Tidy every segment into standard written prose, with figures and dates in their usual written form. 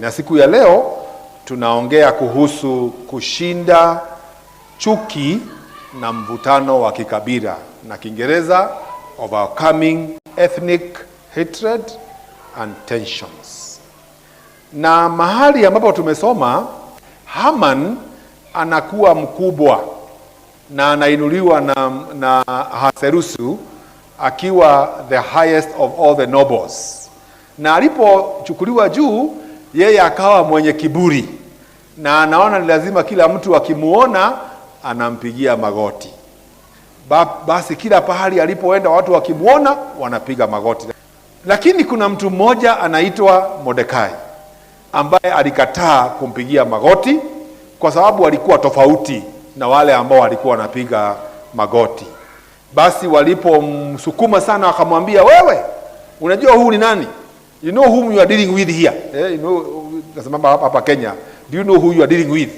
Na siku ya leo tunaongea kuhusu kushinda chuki na mvutano wa kikabila, na Kiingereza "Overcoming Ethnic Hatred and Tensions". Na mahali ambapo tumesoma, Haman anakuwa mkubwa na anainuliwa na Ahasuerus akiwa the highest of all the nobles, na alipochukuliwa juu, yeye akawa mwenye kiburi na anaona ni lazima kila mtu akimuona anampigia magoti. Basi kila pahali alipoenda watu wakimuona wanapiga magoti. Lakini kuna mtu mmoja anaitwa Mordekai ambaye alikataa kumpigia magoti kwa sababu alikuwa tofauti na wale ambao walikuwa wanapiga magoti. Basi walipomsukuma sana, wakamwambia, "Wewe unajua huu ni nani? You know whom you are dealing with here?" Eh, nasema hapa Kenya, "Do you know who you are dealing with?"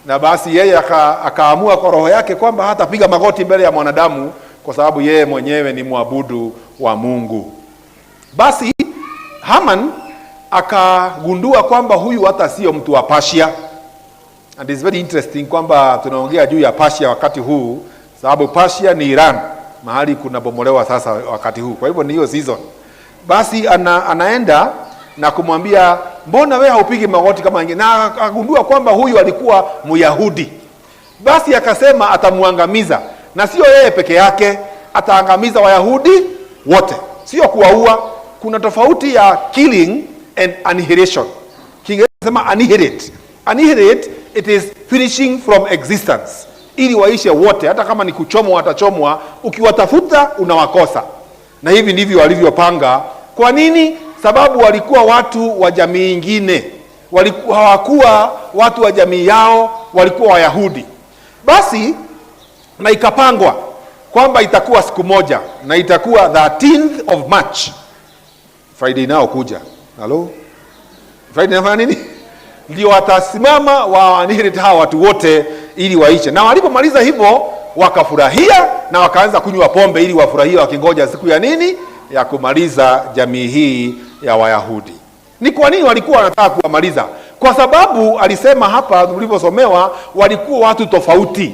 Na basi yeye akaamua kwa roho yake kwamba hatapiga magoti mbele ya mwanadamu kwa sababu yeye mwenyewe ni mwabudu wa Mungu. Basi Haman akagundua kwamba huyu hata sio mtu wa Persia. And it's very interesting kwamba tunaongea juu ya Persia wakati huu, sababu Persia ni Iran, mahali kunabomolewa sasa wakati huu. Kwa hivyo ni hiyo season. Basi anaenda na kumwambia, "Mbona wewe haupigi magoti kama wengine?" Na akagundua kwamba huyu alikuwa Myahudi. Basi akasema atamuangamiza, na sio yeye peke yake, ataangamiza Wayahudi wote, sio kuwaua. Kuna tofauti ya killing and annihilation. Kiingereza sema annihilate. Annihilate, it is finishing from existence, ili waishe wote, hata kama ni kuchomwa watachomwa, ukiwatafuta unawakosa. Na hivi ndivyo walivyopanga. Kwa nini? Sababu walikuwa watu wa jamii ingine, walikuwa hawakuwa watu wa jamii yao, walikuwa Wayahudi. Basi na ikapangwa kwamba itakuwa siku moja na itakuwa 13th of March, Friday inayokuja. Halo, Friday inafanya nini? Ndio watasimama waannihilate hawa watu wote ili waishe. Na walipomaliza hivyo wakafurahia na wakaanza kunywa pombe ili wafurahie, wakingoja siku ya nini? Ya kumaliza jamii hii ya Wayahudi. Ni kwa nini walikuwa wanataka kuwamaliza? Kwa sababu alisema hapa tulivyosomewa, walikuwa watu tofauti,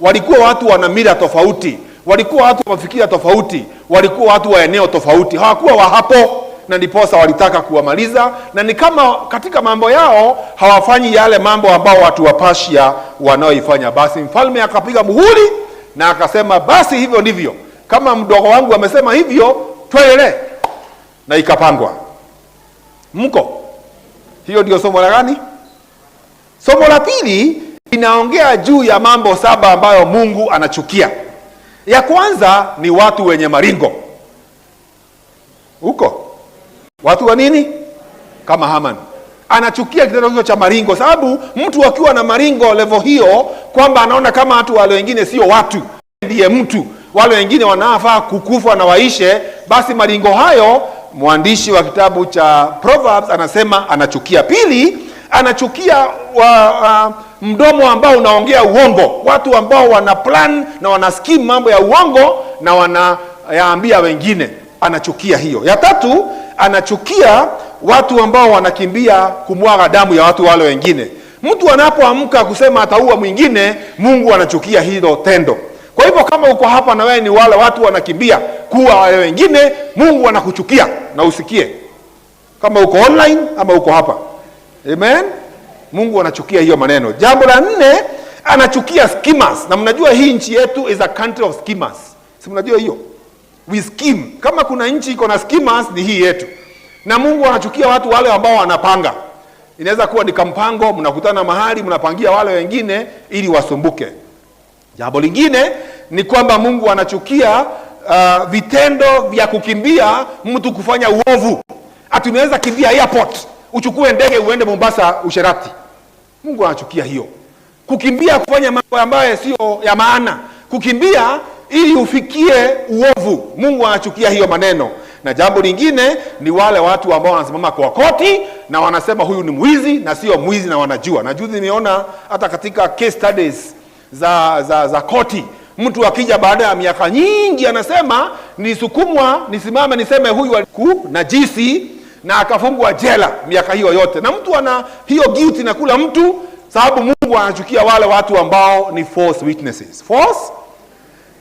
walikuwa watu wana mila tofauti, walikuwa watu wa mafikira tofauti, walikuwa watu wa eneo tofauti, hawakuwa wa hapo, na ndiposa walitaka kuwamaliza. Na ni kama katika mambo yao hawafanyi yale mambo ambao watu wa Persia wanaoifanya. Basi mfalme akapiga muhuri na akasema, "Basi hivyo ndivyo, kama mdogo wangu amesema hivyo, tuendelee." Na ikapangwa. Mko hiyo ndio somo la gani? Somo la pili inaongea juu ya mambo saba ambayo Mungu anachukia. Ya kwanza ni watu wenye maringo. Huko watu wa nini? Kama Haman anachukia kitendo hicho cha maringo, sababu mtu akiwa na maringo level hiyo, kwamba anaona kama watu wale wengine sio watu, ndiye mtu, wale wengine wanafaa kukufa na waishe, basi maringo hayo mwandishi wa kitabu cha Proverbs anasema anachukia. Pili, anachukia mdomo ambao unaongea uongo, watu ambao wana plan na wana scheme mambo ya uongo na wanayaambia wengine, anachukia hiyo. Ya tatu, anachukia watu ambao wanakimbia kumwaga damu ya watu wale wengine. Mtu anapoamka kusema ataua mwingine, Mungu anachukia hilo tendo. Kwa hivyo kama uko hapa na wewe ni wale watu wanakimbia kuua wale wengine, Mungu anakuchukia na usikie, kama uko online ama uko hapa. Amen. Mungu anachukia hiyo maneno. Jambo la nne, anachukia schemers. Na mnajua hii nchi yetu is a country of schemers. Si mnajua hiyo? We scheme. Kama kuna nchi iko na schemers ni hii yetu. Na Mungu anachukia watu wale ambao wanapanga. Inaweza kuwa ni kampango, mnakutana mahali mnapangia wale wengine ili wasumbuke. Jambo lingine ni kwamba Mungu anachukia vitendo vya kukimbia mtu kufanya uovu. Ati unaweza kimbia airport uchukue ndege uende Mombasa usherati. Mungu anachukia hiyo. Kukimbia kufanya mambo ambayo sio ya maana, kukimbia ili ufikie uovu. Mungu anachukia hiyo maneno. Na jambo lingine ni wale watu ambao wanasimama kwa koti na wanasema huyu ni mwizi na sio mwizi na wanajua. Na juzi nimeona hata katika case studies za koti, mtu akija baada ya miaka nyingi anasema, "Nilisukumwa nisimame niseme huyu najisi." na akafungwa jela miaka hiyo yote. Na mtu ana hiyo guilt inakula mtu, sababu Mungu anachukia wale watu ambao ni false witnesses. False.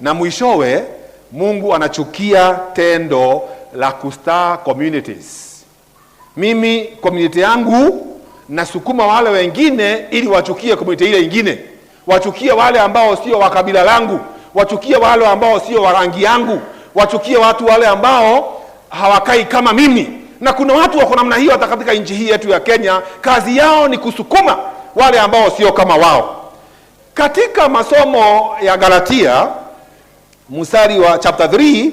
Na mwishowe Mungu anachukia tendo la kustir communities. Mimi community yangu nasukuma wale wengine ili wachukie community ile ingine, wachukie wale ambao sio wa kabila langu, wachukie wale ambao sio wa rangi yangu, wachukie watu wale ambao hawakai kama mimi. Na kuna watu wako namna hiyo hata katika nchi hii yetu ya Kenya, kazi yao ni kusukuma wale ambao sio kama wao. Katika masomo ya Galatia mstari wa chapter 3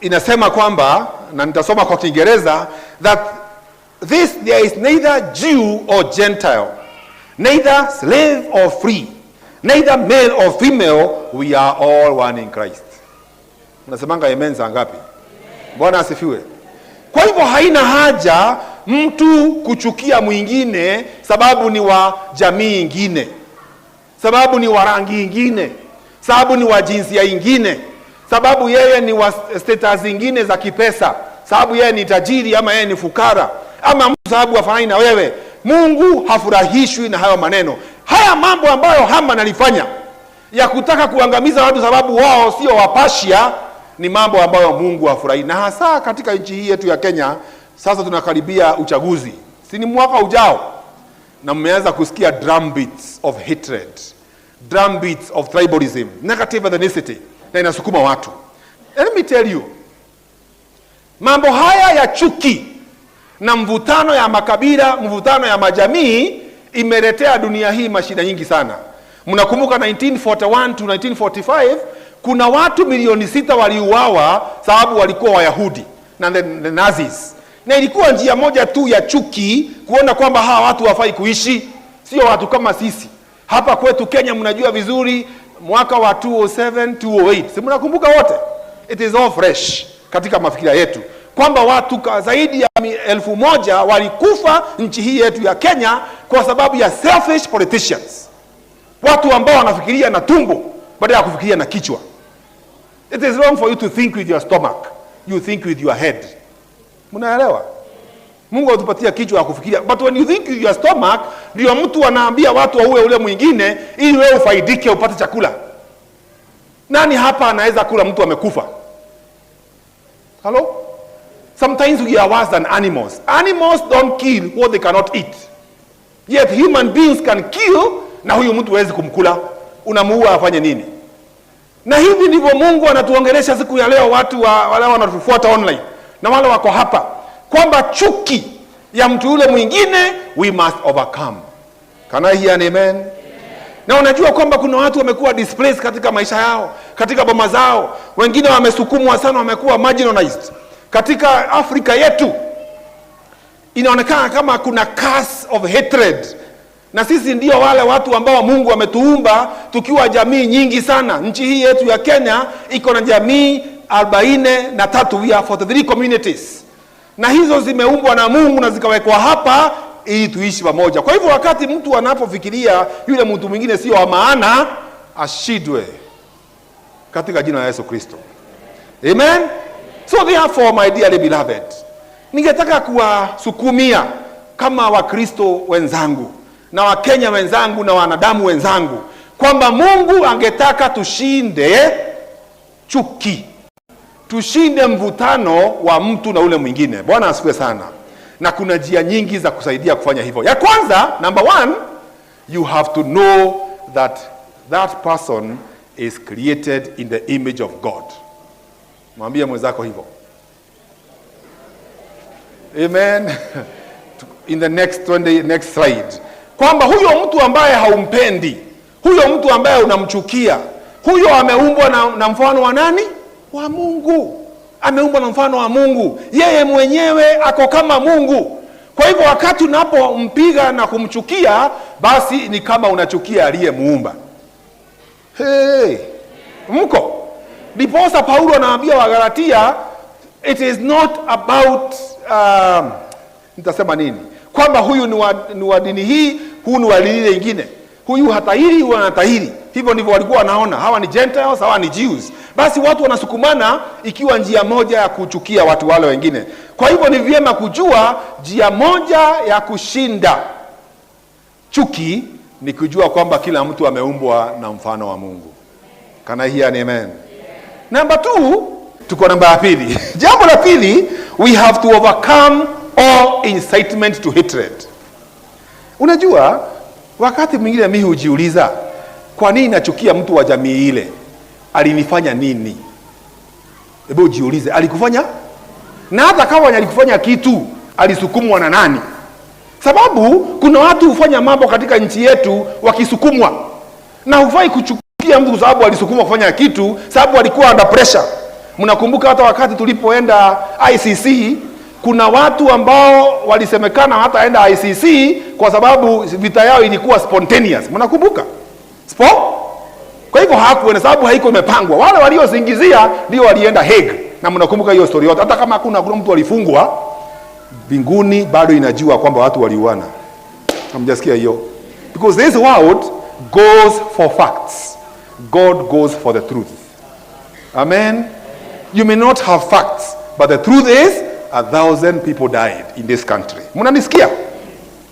inasema kwamba, na nitasoma kwa Kiingereza, that this there is neither Jew or Gentile, neither slave or free, neither male or female, we are all one in Christ. Unasemanga amen saa ngapi? Bwana asifiwe. Kwa hivyo haina haja mtu kuchukia mwingine sababu ni wa jamii ingine, sababu ni wa rangi ingine, sababu ni wa jinsia ingine, sababu yeye ni wa status ingine za kipesa, sababu yeye ni tajiri ama yeye ni fukara, ama mtu sababu hafanani na wewe. Mungu hafurahishwi na hayo maneno. Haya mambo ambayo Haman alifanya ya kutaka kuangamiza watu sababu wao sio Wapashia ni mambo ambayo Mungu hafurahi, na hasa katika nchi hii yetu ya Kenya. Sasa tunakaribia uchaguzi, si ni mwaka ujao, na mmeanza kusikia drum beats of hatred, drum beats of tribalism, negative ethnicity, na inasukuma watu. Let me tell you, mambo haya ya chuki na mvutano ya makabila, mvutano ya majamii imeletea dunia hii mashida nyingi sana. Mnakumbuka 1941 to 1945 kuna watu milioni 6 waliuawa sababu walikuwa Wayahudi na the Nazis, na ilikuwa njia moja tu ya chuki, kuona kwamba hawa watu hawafai kuishi, sio watu kama sisi. Hapa kwetu Kenya mnajua vizuri mwaka wa 2007 2008, si mnakumbuka wote? It is all fresh katika mafikira yetu kwamba watu zaidi ya 1,000 walikufa nchi hii yetu ya Kenya kwa sababu ya selfish politicians, watu ambao wanafikiria na tumbo badala ya kufikiria na kichwa. It is wrong for you to think with your stomach, you think with your head. Mnaelewa? Mungu atupatia kichwa ya kufikiria, but when you think with your stomach, ndio mtu anaambia watu waue ule mwingine ili wewe ufaidike upate chakula. Nani hapa anaweza kula mtu amekufa? Hello? Sometimes we are worse than animals. Animals don't kill what they cannot eat. Yet human beings can kill, na huyu mtu hawezi kumkula. Unamuua afanye nini? Na hivi ndivyo Mungu anatuongelesha siku ya leo, watu wale wanatufuata online na wale wako hapa, kwamba chuki ya mtu yule mwingine we must overcome. Can I hear an amen? Na unajua kwamba kuna watu wamekuwa displaced katika maisha yao, katika boma zao, wengine wamesukumwa sana, wamekuwa marginalized. Katika Afrika yetu inaonekana kama kuna curse of hatred, na sisi ndio wale watu ambao Mungu ametuumba tukiwa jamii nyingi sana. Nchi hii yetu ya Kenya iko na jamii 43, we are 43 communities, na hizo zimeumbwa na Mungu na zikawekwa hapa ili tuishi pamoja. Kwa hivyo wakati mtu anapofikiria yule mtu mwingine sio wa maana, ashindwe katika jina la Yesu Kristo. Amen. So therefore, my dearly beloved, ningetaka kuwasukumia kama Wakristo wenzangu na Wakenya wenzangu na wanadamu wenzangu kwamba Mungu angetaka tushinde chuki, tushinde mvutano wa mtu na ule mwingine. Bwana asifiwe sana. Na kuna njia nyingi za kusaidia kufanya hivyo. Ya kwanza, number one, you have to know that that person is created in the image of God. Mwambie mwenzako hivyo. Amen. In the next 20, next slide. Kwamba huyo mtu ambaye haumpendi, huyo mtu ambaye unamchukia, huyo ameumbwa na mfano wa nani? Wa Mungu. Ameumbwa na mfano wa Mungu. Yeye mwenyewe ako kama Mungu. Kwa hivyo wakati unapompiga na kumchukia, basi ni kama unachukia aliyemuumba. Hey, mko? Ndiposa Paulo anaambia Wagalatia, it is not about nitasema nini, kwamba huyu ni wa dini hii, huyu ni wa dini ile ingine, huyu hatahiri, huyu anatahiri. Hivyo ndivyo walikuwa wanaona, hawa ni Gentiles, hawa ni Jews. Basi watu wanasukumana, ikiwa njia moja ya kuchukia watu wale wengine. Kwa hivyo ni vyema kujua njia moja ya kushinda chuki ni kujua kwamba kila mtu ameumbwa na mfano wa Mungu. Can I hear an amen? Number two, tuko namba ya pili. Jambo la pili, we have to overcome all incitement to hatred. Unajua, wakati mwingine mimi hujiuliza, kwa nini nachukia mtu wa jamii ile? Alinifanya nini? Hebu ujiulize, alikufanya? Na hata kama alikufanya kitu, alisukumwa na nani? Sababu kuna watu hufanya mambo katika nchi yetu wakisukumwa, na hufai kuchukia mtu kwa sababu alisukumwa kufanya kitu, sababu alikuwa under pressure. Mnakumbuka hata wakati tulipoenda ICC, kuna watu ambao walisemekana hataenda ICC kwa sababu vita yao ilikuwa spontaneous. Mnakumbuka? Kwa hivyo hakuenda sababu haiko imepangwa. Wale waliosingizia ndio walienda Hague, na mnakumbuka hiyo story yote. Hata kama hakuna mtu alifungwa, mbinguni bado inajua kwamba watu waliuana. Hamjasikia hiyo? Because this world goes for facts. God goes for the truth. Amen. You may not have facts, but the truth is 1,000 people died in this country. Mnanisikia?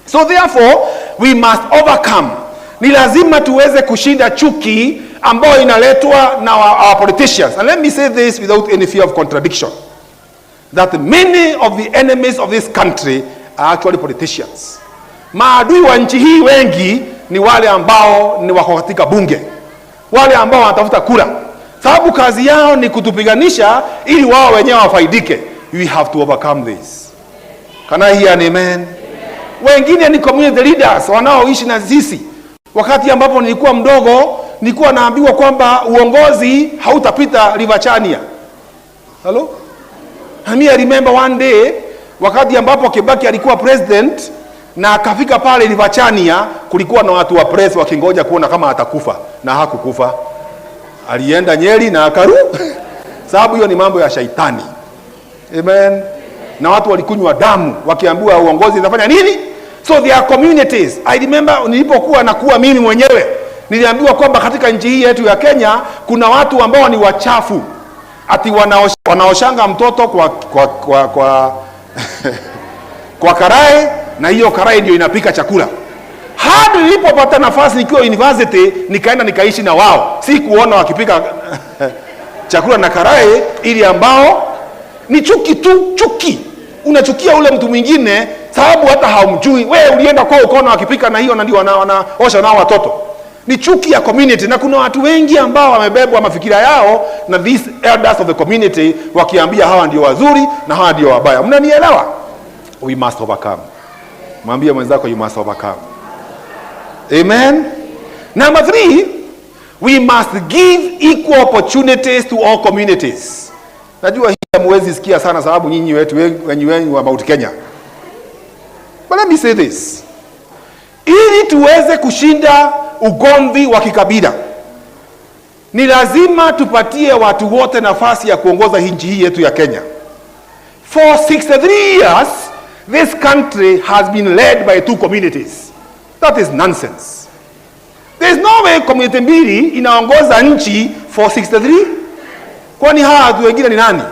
So therefore we must overcome. Ni lazima tuweze kushinda chuki ambayo inaletwa na our politicians. And let me say this without any fear of contradiction, that many of the enemies of this country are actually politicians. Maadui wa nchi hii wengi ni wale ambao ni wako katika bunge, wale ambao wanatafuta kura, sababu kazi yao ni kutupiganisha ili wao wenyewe wafaidike. We have to overcome this. Can I hear an amen? Wengine ni community leaders wanaoishi na sisi. Wakati ambapo nilikuwa mdogo, nilikuwa naambiwa kwamba uongozi hautapita River Chania. Hello? And me, I remember one day wakati ambapo Kibaki alikuwa president na akafika pale River Chania, kulikuwa na watu wa press wakingoja kuona kama atakufa, na hakukufa. Alienda Nyeri na akarudi, sababu hiyo ni mambo ya shaitani. Amen. Na watu walikunywa damu wakiambiwa uongozi itafanya nini? So there are communities. I remember nilipokuwa nakuwa mimi mwenyewe niliambiwa kwamba katika nchi hii yetu ya Kenya kuna watu ambao ni wachafu, ati wanaoshanga mtoto kwa karai, na hiyo karai ndio inapika chakula. Hadi nilipopata nafasi nikiwa university, nikaenda nikaishi na wao, si kuona wakipika chakula na karai, ili ambao ni chuki tu, chuki. Unachukia ule mtu mwingine sababu hata haumjui. Wewe ulienda kwao ukaona wakipika na hiyo na ndio wanaosha nao watoto. Ni chuki ya community, na kuna watu wengi ambao wamebebwa mafikira yao na these elders of the community, wakiambia hawa ndio wazuri na hawa ndio wabaya. Mnanielewa? We must overcome. Mwambie mwenzako, "You must overcome." Amen. Number three, we must give equal opportunities to all communities. Najua hii hamwezi sikia sana sababu nyinyi wetu wengi wengi wa Mount Kenya. But let me say this. Ili tuweze kushinda ugomvi wa kikabila, ni lazima tupatie watu wote nafasi ya kuongoza nchi hii yetu ya Kenya. For 63 years, this country has been led by two communities. That is nonsense. There is no way community mbili inaongoza nchi for 63. Kwani hawa watu wengine ni nani?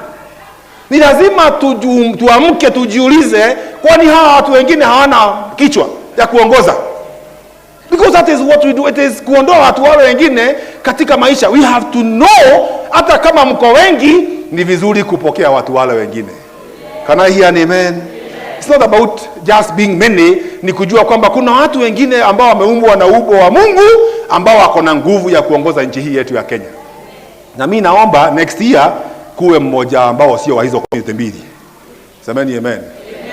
Ni lazima tuamke tujiulize, kwani hawa watu wengine hawana kichwa ya kuongoza? Because that is what we do. It is kuondoa watu wale wengine katika maisha. We have to know, hata kama mko wengi, ni vizuri kupokea watu wale wengine. Can I hear an amen? It's not about just being many, ni kujua kwamba kuna watu wengine ambao wameumbwa na umbo wa Mungu ambao wako na nguvu ya kuongoza nchi hii yetu ya Kenya. Na mi naomba next year kuwe mmoja ambao sio wa hizo community mbili. Semeni amen.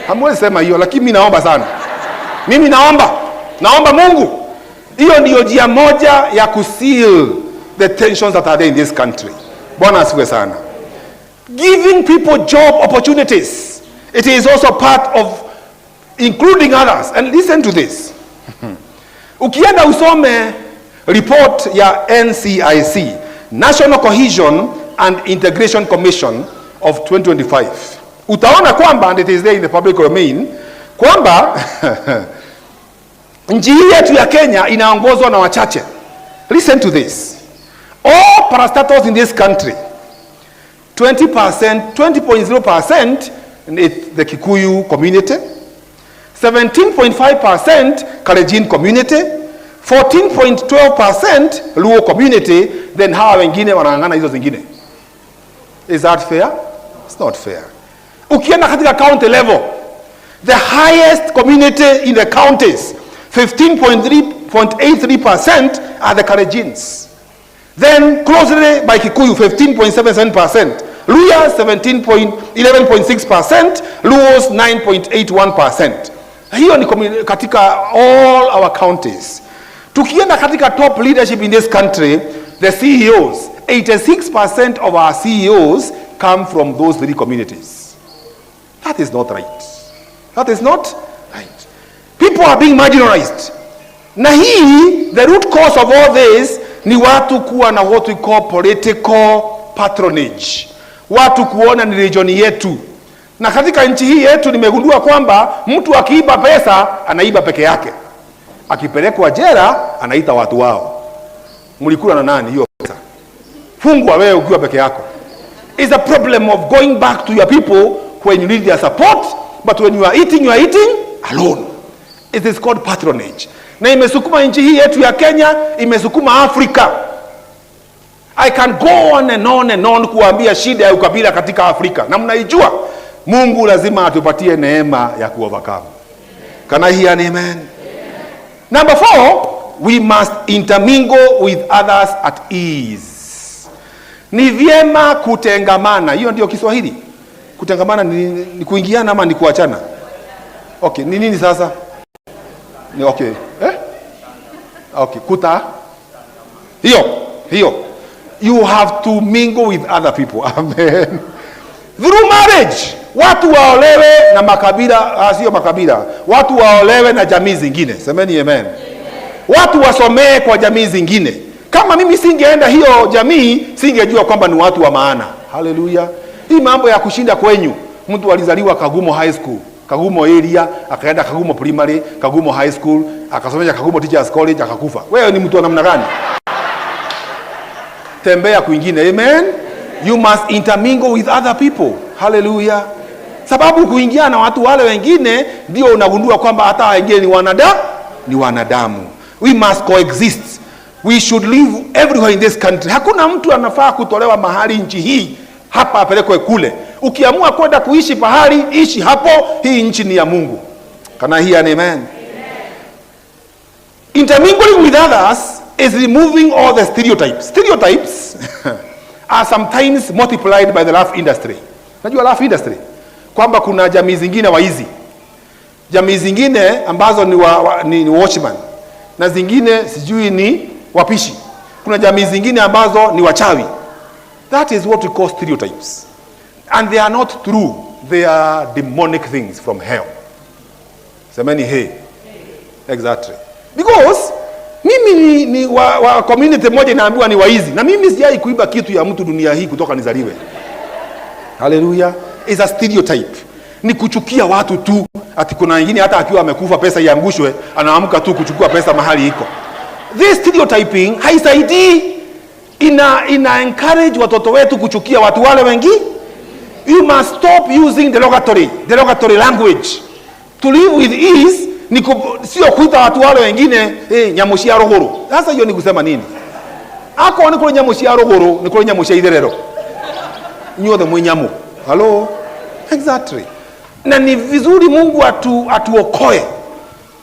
Hamwezi sema hiyo, lakini mi naomba sana. Mimi naomba, naomba Mungu. Hiyo ndiyo njia moja ya kuseal the tensions that are there in this country. Bwana asifiwe sana. Giving people job opportunities. It is also part of including others. And listen to this. Ukienda usome report ya NCIC, National Cohesion and Integration Commission of 2025, utaona kwamba, and it is there in the public domain, kwamba nchi hii yetu ya Kenya inaongozwa na wachache. Listen to this. All parastatals in this country, 20%, 20.0% The Kikuyu community, 17.5% Kalenjin community, 14.12% Luo community, then hawa wengine wanang'ang'ana hizo zingine. Is that fair? It's not fair. Ukienda katika county level, the highest community in the counties, 15.3.83%, are the Kalenjins. Then closely by Kikuyu, 15.77%, Luhya 17.11.6%, Luos 9.81%. Hiyo ni katika all our counties. Tukienda katika top leadership in this country, the CEOs, 86% of our CEOs come from those three communities. That is not right. That is not right. People are being marginalized. Na hii, the root cause of all this ni watu kuwa na what we call political patronage. Watu kuona ni region yetu. Na katika nchi hii yetu nimegundua kwamba mtu akiiba pesa anaiba peke yake. Akipelekwa jela anaita watu wao. Mlikula na nani hiyo pesa? Fungwa wewe ukiwa peke yako. It's a problem of going back to your people when you need their support, but when you are eating, you are eating alone. It is called patronage. Na imesukuma nchi hii yetu ya Kenya, imesukuma Afrika. I can go on and on and on kuambia shida ya ukabila katika Afrika, na mnaijua. Mungu lazima atupatie neema ya kuovercome. Can I hear an amen? Number four, we must intermingle with others at ease. Ni vyema kutengamana. Hiyo ndio Kiswahili. Kutengamana ni kuingiana ama ni kuachana? Okay, ni nini sasa? Ni okay. Eh? Okay, kuta hiyo hiyo. You have to mingle with other people. Amen. Through marriage, watu waolewe na makabila, sio makabila, watu waolewe na jamii zingine. Semeni amen. Watu wasomee kwa jamii zingine. Kama mimi singeenda hiyo jamii, singejua kwamba ni watu wa maana. Haleluya! Hii mambo ya kushinda kwenyu, mtu alizaliwa Kagumo High School, Kagumo area, akaenda Kagumo Primary, Kagumo High School, akasomesha Kagumo Teachers College, akakufa. Wewe ni mtu wa namna gani? Tembea kwingine. Amen. You must intermingle with other people. Haleluya. Sababu kuingia na watu wale wengine ndio unagundua kwamba hata wengine ni wanadamu. We must coexist. We should live everywhere in this country. Hakuna mtu anafaa kutolewa mahali nchi hii hapa apelekwe kule. Ukiamua kwenda kuishi pahali, ishi hapo. Hii nchi ni ya Mungu. Can I hear an amen? Intermingling with others is removing all the stereotypes. Stereotypes are sometimes multiplied by the rough industry. Najua rough industry kwamba kuna jamii zingine waizi, jamii zingine ambazo ni watchman na zingine sijui ni wapishi. Kuna jamii zingine ambazo ni wachawi. That is what we call stereotypes. And they are not true. They are demonic things from hell. Semeni hey. Exactly. Because mimi ni wa community moja inaambiwa ni waizi, na mimi sijai kuiba kitu ya mtu dunia hii kutoka nizaliwe. Haleluya. Is a stereotype. Ni kuchukia watu tu. Ati kuna wengine hata akiwa amekufa pesa iangushwe, anaamka tu kuchukua pesa mahali iko. This stereotyping haisaidii. Ina encourage watoto wetu kuchukia watu wale wengi. You must stop using derogatory language. To live with ease ni sio kuita watu wale wengine nyamu cia ruguru. Sasa hiyo ni kusema nini? Akorwo nĩ kũrĩ nyamũ cia rũgũrũ, nĩ kũrĩ nyamũ cia itherero, inyuothe mwĩ nyamũ. Hello? Exactly. Na ni vizuri Mungu atuokoe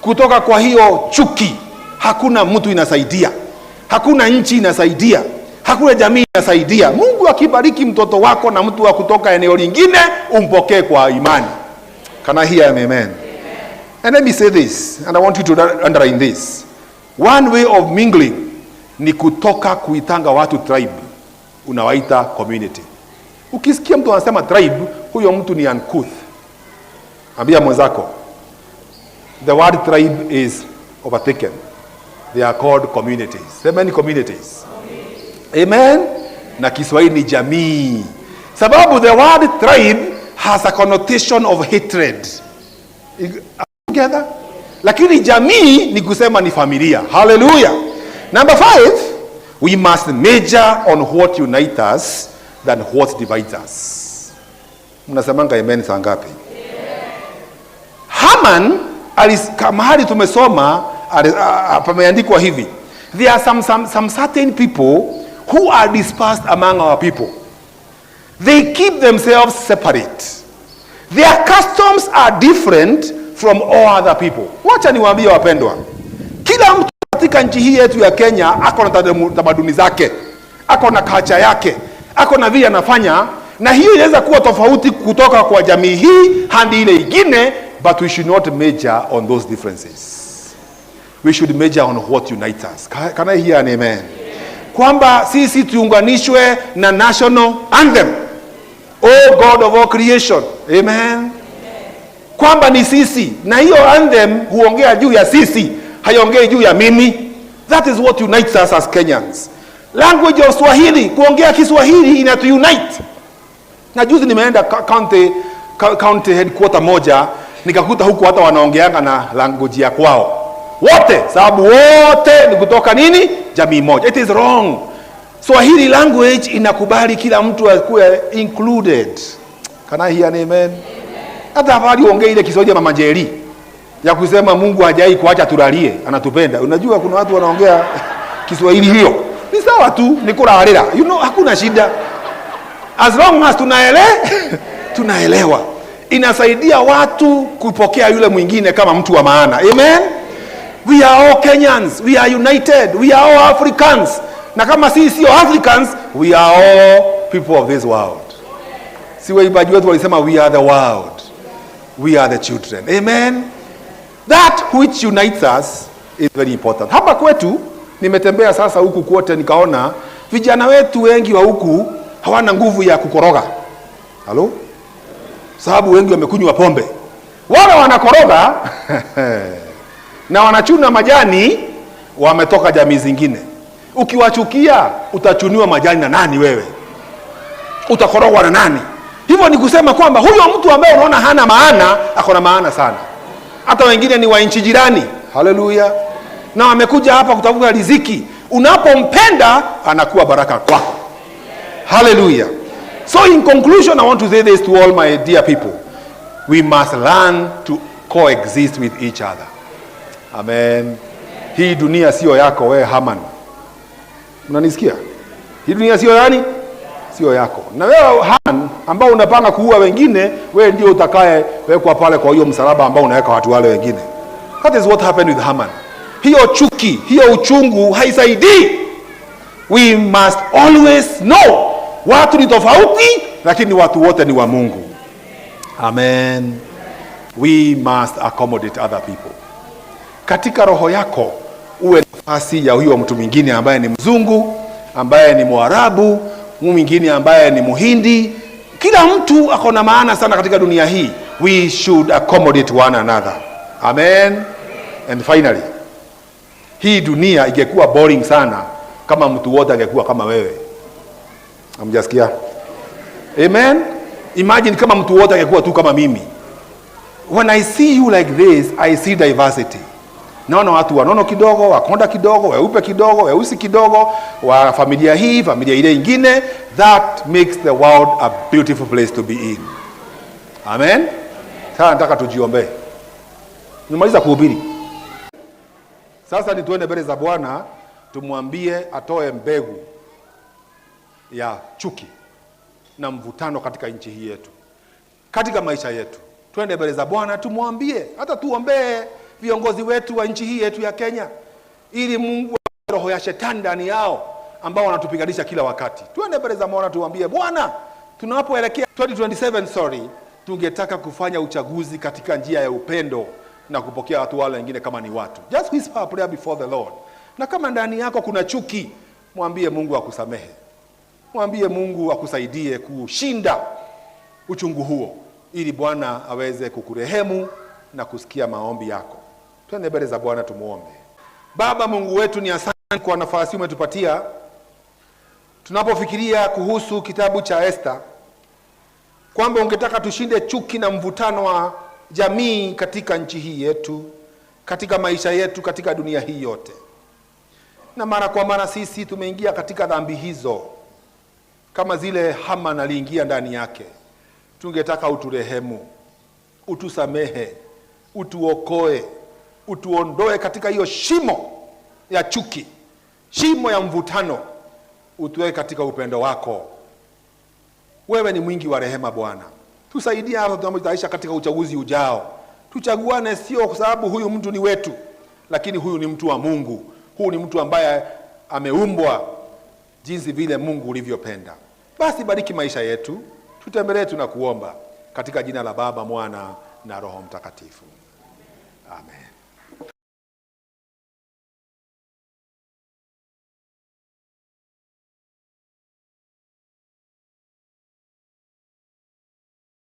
kutoka kwa hiyo chuki. Hakuna mtu inasaidia, hakuna nchi inasaidia, hakuna jamii inasaidia. Mungu akibariki mtoto wako na mtu wa kutoka eneo lingine, umpokee kwa imani. Can I hear an amen? And let me say this, and I want you to underline this. One way of mingling ni kutoka kuitanga watu tribe, unawaita community. Ukisikia mtu anasema tribe, huyo mtu ni uncouth. Ambia mwenzako, the word tribe is overtaken. They are called communities. Semeni communities. Amen. Na Kiswahili ni jamii, sababu the word tribe has a connotation of hatred. Together? Lakini jamii ni kusema ni familia. Hallelujah. Number five, we must major on what unites us than what divides us. Mnasemanga amen saa ngapi? Haman mahali tumesoma pameandikwa hivi: there are some certain people who are dispersed among our people. They keep themselves separate. Their customs are different from all other people. Wacha niwaambie wapendwa, kila mtu katika nchi hii yetu ya Kenya ako na tamaduni zake, ako na culture yake, ako na vile anafanya, na hiyo inaweza kuwa tofauti kutoka kwa jamii hii hadi ile ingine, but we should not major on those differences. We should major on what unites us. Can I hear an amen? Kwamba sisi tuunganishwe na national anthem. Oh God of all creation. Amen. Kwamba ni sisi, na hiyo anthem huongea juu ya sisi, haiongei juu ya mimi. That is what unites us as Kenyans. Language of Swahili, kuongea Kiswahili inatu-unite. Na juzi nimeenda county headquarter moja, nikakuta huku hata wanaongeanga na language ya kwao wote, sababu wote ni kutoka nini, jamii moja. It is wrong. Swahili language inakubali kila mtu akuwe included. Can I hear an amen? Hata afadhali uongee ile Kiswahili ya Mama Njeri ya kusema Mungu hajai kuacha tulalie, anatupenda. Unajua kuna watu wanaongea Kiswahili hiyo. Ni sawa tu, ni kurarira. Hakuna shida. As long as tunaelewa. Inasaidia watu kupokea yule mwingine kama mtu wa maana. Amen. We are all Kenyans. We are united. We are all Africans. Na kama sisi sio Africans, we are all people of this world. Si waimbaji wetu walisema we are the world. We are the children. Amen. That which unites us is very important. Hapa kwetu nimetembea sasa huku kwote, nikaona vijana wetu wengi wa huku hawana nguvu ya kukoroga. Halo? Sababu wengi wamekunywa pombe. Wale wanakoroga na wanachuna majani wametoka jamii zingine. Ukiwachukia utachuniwa majani na nani wewe? Utakorogwa na nani? Hivyo ni kusema kwamba huyo mtu ambaye unaona hana maana, ako na maana sana. Hata wengine ni wa nchi jirani. Haleluya! Na wamekuja hapa kutafuta riziki. Unapompenda anakuwa baraka kwako. Hallelujah. So in conclusion, I want to say this to all my dear people. We must learn to coexist with each other. Amen. Hii dunia sio yako wewe Haman. Unanisikia? Hii dunia sio yani? Sio yako. Na wewe Haman ambao unapanga kuua wengine, wewe ndio utakaye wekwa pale kwa hiyo msalaba ambao unaweka watu wale wengine. That is what happened with Haman. Hiyo chuki, hiyo uchungu haisaidii. We must always know watu ni tofauti, lakini watu wote ni wa Mungu. Amen. We must accommodate other people. Katika roho yako uwe nafasi ya huyo mtu mwingine ambaye ni mzungu, ambaye ni Mwarabu, mwingine ambaye ni Muhindi. Kila mtu ako na maana sana katika dunia hii. We should accommodate one another. Amen. And finally, hii dunia ingekuwa boring sana kama mtu wote angekuwa kama wewe. Hamjasikia? Amen. Imagine kama mtu wote angekuwa tu kama mimi. When I see you like this, I see diversity. Naona watu wanono kidogo, wakonda kidogo, weupe kidogo, weusi kidogo, wa familia hii, familia ile ingine. That makes the world a beautiful place to be in. Amen. Sasa nataka tujiombee. Nimaliza kuhubiri. Sasa ni tuende mbele za Bwana tumwambie atoe mbegu ya chuki na mvutano katika nchi hii yetu, katika maisha yetu. Twende mbele za Bwana tumwambie, hata tuombee viongozi wetu wa nchi hii yetu ya Kenya, ili Mungu roho ya shetani ndani yao ambao wanatupiganisha kila wakati. Twende mbele za Bwana tuambie Bwana, tunapoelekea 2027, sorry, tungetaka kufanya uchaguzi katika njia ya upendo na kupokea watu wale wengine kama ni watu. Just whisper a prayer before the Lord. Na kama ndani yako kuna chuki, mwambie Mungu akusamehe. Mwambie Mungu akusaidie kushinda uchungu huo, ili Bwana aweze kukurehemu na kusikia maombi yako. Twende mbele za Bwana tumuombe. Baba Mungu wetu, ni asante kwa nafasi umetupatia tunapofikiria kuhusu kitabu cha Esther, kwamba ungetaka tushinde chuki na mvutano wa jamii katika nchi hii yetu, katika maisha yetu, katika dunia hii yote. Na mara kwa mara sisi tumeingia katika dhambi hizo, kama zile Haman aliingia ndani yake. Tungetaka uturehemu, utusamehe, utuokoe, utuondoe katika hiyo shimo ya chuki, shimo ya mvutano, utuweke katika upendo wako. Wewe ni mwingi wa rehema Bwana, tusaidie hapa tunapotaisha katika uchaguzi ujao. Tuchaguane sio kwa sababu huyu mtu ni wetu, lakini huyu ni mtu wa Mungu, huyu ni mtu ambaye ameumbwa jinsi vile Mungu ulivyopenda. Basi bariki maisha yetu, tutembelee, tunakuomba katika jina la Baba, Mwana na Roho Mtakatifu, amen.